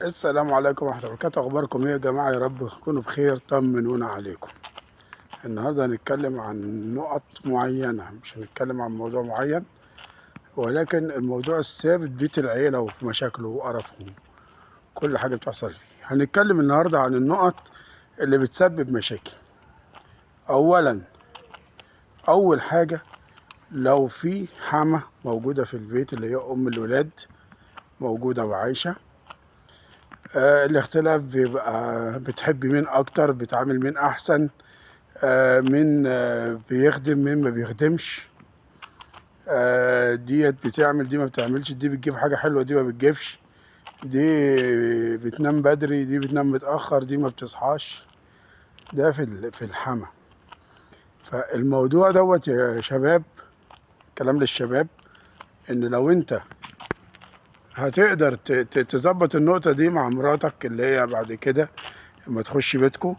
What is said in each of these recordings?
السلام عليكم ورحمة الله وبركاته. أخباركم إيه يا جماعة؟ يا رب تكونوا بخير، طمنونا عليكم. النهاردة هنتكلم عن نقط معينة، مش هنتكلم عن موضوع معين، ولكن الموضوع الثابت بيت العيلة ومشاكله وقرفهم، كل حاجة بتحصل فيه. هنتكلم النهاردة عن النقط اللي بتسبب مشاكل. أولا، أول حاجة، لو في حما موجودة في البيت اللي هي أم الولاد موجودة وعايشة، الاختلاف بيبقى بتحب مين أكتر، بتعامل مين أحسن، مين بيخدم مين ما بيخدمش، ديت بتعمل دي ما بتعملش، دي بتجيب حاجة حلوة دي ما بتجيبش، دي بتنام بدري دي بتنام متأخر، دي ما بتصحاش. ده في الحما. فالموضوع دوت يا شباب، كلام للشباب، ان لو انت هتقدر تظبط النقطة دي مع مراتك اللي هي بعد كده لما تخش بيتكو،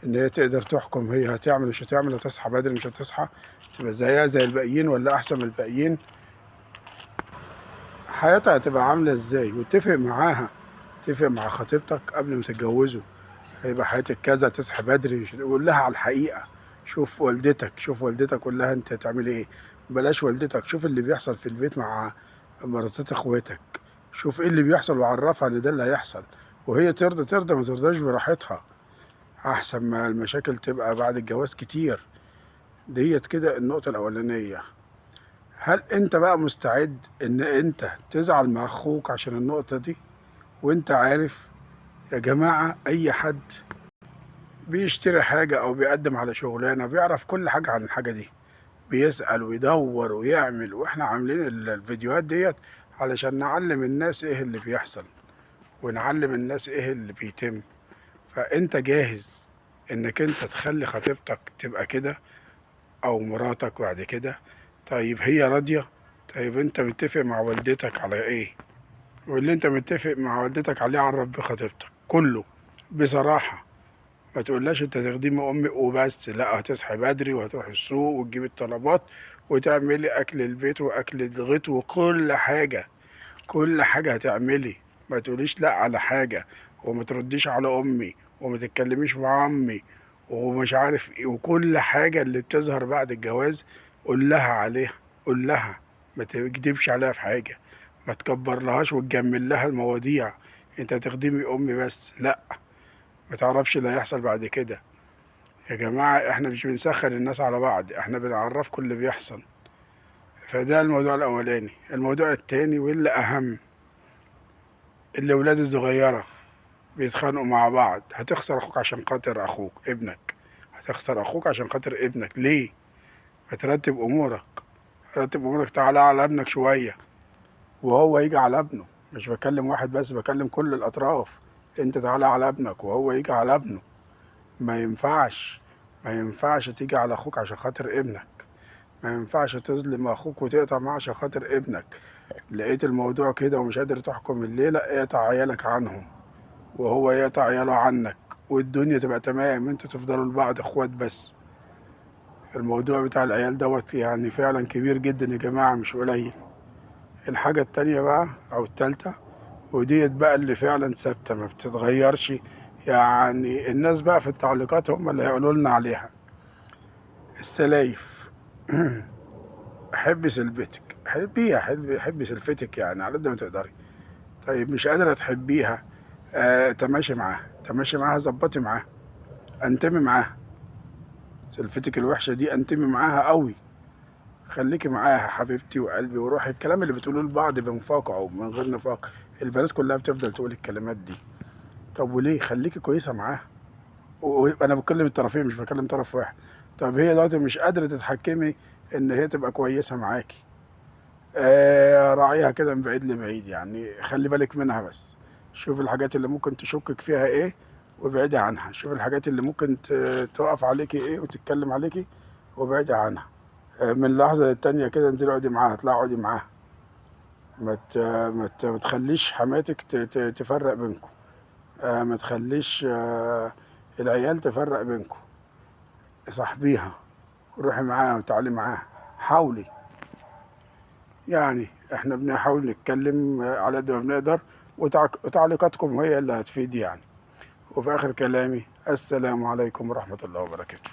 ان هي تقدر تحكم هي هتعمل مش هتعمل، هتصحى بدري مش هتصحى، تبقى زيها زي الباقيين ولا احسن من الباقيين، حياتها هتبقى عاملة ازاي. واتفق معاها، اتفق مع خطيبتك قبل ما تتجوزوا، هيبقى حياتك كذا، تصحى بدري، مش قول لها على الحقيقة. شوف والدتك، شوف والدتك قول لها انت هتعملي ايه. بلاش والدتك، شوف اللي بيحصل في البيت مع مراتات اخواتك، شوف ايه اللي بيحصل وعرفها ان ده اللي هيحصل، وهي ترضى ترضى، ما ترضاش براحتها، احسن ما المشاكل تبقى بعد الجواز كتير. ديت كده النقطة الأولانية. هل انت بقى مستعد ان انت تزعل مع اخوك عشان النقطة دي؟ وانت عارف يا جماعة، اي حد بيشتري حاجة او بيقدم على شغلانة بيعرف كل حاجة عن الحاجة دي، بيسأل ويدور ويعمل. واحنا عاملين الفيديوهات ديت علشان نعلم الناس ايه اللي بيحصل، ونعلم الناس ايه اللي بيتم. فانت جاهز انك انت تخلي خطيبتك تبقى كده او مراتك بعد كده؟ طيب هي راضية؟ طيب انت متفق مع والدتك على ايه؟ واللي انت متفق مع والدتك عليه عرف بخطيبتك كله بصراحة. ما تقولهاش انت تخدمي امك وبس، لا، هتصحي بدري وهتروحي السوق وتجيبي الطلبات وتعملي اكل البيت واكل الغيط وكل حاجة، كل حاجة هتعملي. ما تقوليش لا على حاجة، وما ترديش على امي، وما تتكلميش مع امي، ومش عارف ايه، وكل حاجة اللي بتظهر بعد الجواز قول لها عليها، قول لها، ما تكدبش عليها في حاجة، ما تكبر لهاش وتجمل لها المواضيع. انت هتخدمي امي بس، لا، ما تعرفش اللي هيحصل بعد كده. يا جماعة احنا مش بنسخن الناس على بعض، احنا بنعرفكم اللي بيحصل. فده الموضوع الاولاني. الموضوع التاني واللي اهم، الاولاد الصغيرة بيتخانقوا مع بعض. هتخسر اخوك عشان خاطر اخوك ابنك، هتخسر اخوك عشان خاطر ابنك. ليه؟ هترتب امورك، رتب امورك، تعالى على ابنك شوية وهو يجي على ابنه. مش بكلم واحد بس، بكلم كل الاطراف. انت تعالى على ابنك وهو يجي على ابنه. ما ينفعش، ما ينفعش تيجي على اخوك عشان خاطر ابنك، ما ينفعش تظلم اخوك وتقطع معاه عشان خاطر ابنك. لقيت الموضوع كده ومش قادر تحكم الليلة، اقطع عيالك عنهم وهو يقطع عياله عنك، والدنيا تبقى تمام، انتوا تفضلوا لبعض اخوات بس. الموضوع بتاع العيال دوت فعلا كبير جدا يا جماعة، مش قليل. الحاجة التانية بقى او التالتة، وديت بقى اللي فعلا ثابتة ما بتتغيرش، الناس بقى في التعليقات هم اللي هيقولوا لنا عليها. السلايف. حبي سلفتك، حبيها، حبي سلفتك على قد ما تقدري. طيب مش قادرة تحبيها، تماشي معاها، تماشي معاها، ظبطي معاها، انتمي معاها. سلفتك الوحشة دي انتمي معاها قوي، خليكي معاها حبيبتي وقلبي وروحي. الكلام اللي بتقولوه لبعض بنفاق او من غير نفاق، البنات كلها بتفضل تقول الكلمات دي. طب وليه؟ خليكي كويسة معاها. وانا بتكلم الطرفين مش بكلم طرف واحد. طب هي دلوقتي مش قادرة تتحكمي ان هي تبقى كويسة معاكي، راعيها كده من بعيد لبعيد، خلي بالك منها بس. شوف الحاجات اللي ممكن تشكك فيها ايه وابعدي عنها، شوف الحاجات اللي ممكن تقف عليكي ايه وتتكلم عليكي وابعدي عنها. من لحظة للتانية كده انزلي اقعدي معاها، اطلعي اقعدي معاها. ما تخليش حماتك تفرق بينكم، ما تخليش العيال تفرق بينكم. صاحبيها، روحي معاها وتعالي معاها، حاولي. احنا بنحاول نتكلم على قد ما بنقدر. وتعليقاتكم هي اللي هتفيد يعني. وفي آخر كلامي، السلام عليكم ورحمة الله وبركاته.